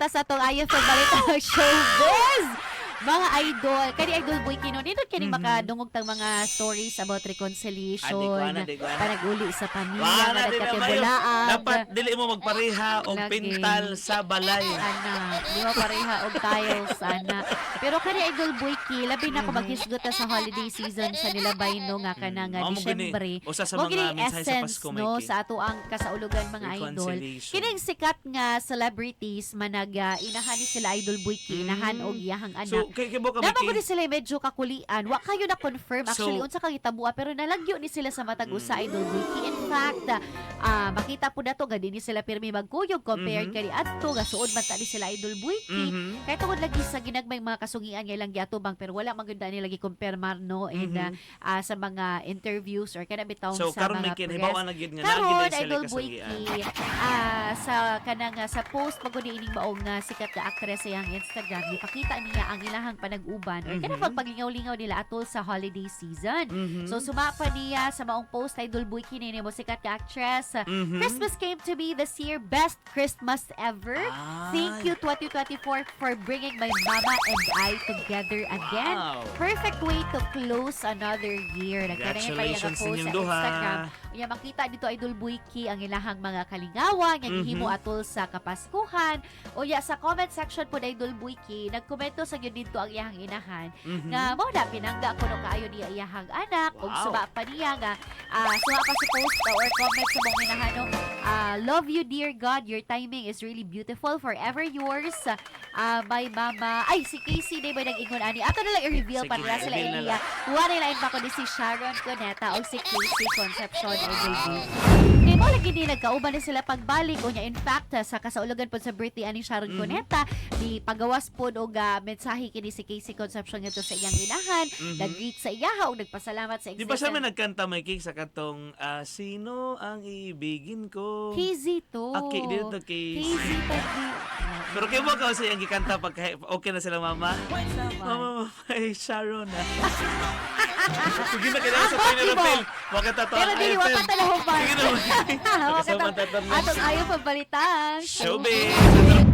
ta sa atong IFM Balita Showbiz. Mga idol, kani Idol Boy Kino, nindot kini makadungog tang mga stories about reconciliation, Ah, di ko ana, di ko ana. panag-uli sa pamilya, Wala, nga di na mayo. nagkatibulaag. Dapat dili mo magpareha og Lagi. pintal sa balay. Ana, di mo pareha og tiles, ana. Pero kani Idol Boy Ki, labi na ko maghisgot ta sa holiday season sa nilabay, no, nga kana nga Mao mo gani. Disyembre. Usa sa Mao mga gini mensahe sa essence, Pasko, no, Mikey. sa ato ang kasaulugan, mga idol. Reconciliation. Kining sikat nga celebrities manag inahan ni sila, Idol Boy Ki, inahan og iyahang anak. So, kay kibo ka, Naman Mikey? ko ni sila medyo kakulian. Wa kayo na confirm actually So- unsa kang hitabua, pero nalagyo ni sila sa matag usa, Idol Boy Ki. In fact, makita po nato nga di ni sila pirmi magkuyog compared kani adto nga suod man ta ni sila, Idol Boy Ki. Kaya tungod lagi sa ginagmay mga kasungian nga ilang giatubang, pero wala man gyud nila gi-confirmar, no, and sa mga interviews or kana bitaw So, sa karon mga Mikey, press. nahibaw-an na gyud nga naa Karon, gyud sila Idol Boy kasungian. Ki, sa kanang sa post pag ining maong sikat na actress sa iyang Instagram, gipakita niya ang ilahang panag-uban or kanang pagpaglingaw-lingaw nila atol sa holiday season. So suma pa niya sa maong post, Idol Boy Ki, ni mo sikat ka actress, "Christmas came to me this year, best Christmas ever. Thank you 2024 for bringing my mama and I together again. Perfect way to close another year." Nagkanayan pa iya nga Congratulations post ninyong sa duha. Instagram. Unya makita dito, Idol Boyki, ang ilahang mga kalingawan nga gihimo atol sa Kapaskuhan. Unya sa comment section po, Idol Boyki, nagkomento sa gyud dito ang iyahang inahan nga mao na pinangga kuno kaayo niya iyahang anak ug suba pa niya nga suba pa sa post or comment sa mong inahan, no, "Love you, dear God. Your timing is really beautiful. Forever yours, my mama." Ay, si Casey di ba nag-ingon ani? Ato na lang i-reveal Sige, pa nila sila reveal na iya. Wala lain pa kundi si Sharon Cuneta o si KC Concepcion, Idol Boyki. Kay mo lagi din nagkauban ni sila pagbalik. Unya in fact, sa kasaulugan po sa birthday ani Sharon Cuneta, di pagawas pod og mensahe kini si KC Concepcion ngadto sa iyang inahan, nag-greet sa iyaha ug nagpasalamat sa Di ba siya existence. may nagkanta, Mikey, sa katong "Sino ang Ibigin Ko"? KZ to. Okay, dito kay KZ pa di. Pero kay mo ka sa iyang gikanta pag okay na sila mama. Mama, mama, ay Sharon ah. Sige na kailangan sa Ah, Tony di ba? Rapel. Wag ka Pero dili wa pa talahuman. Sige na. Wa Kasama ka tatanong. Atong ayaw pabalitang Showbiz.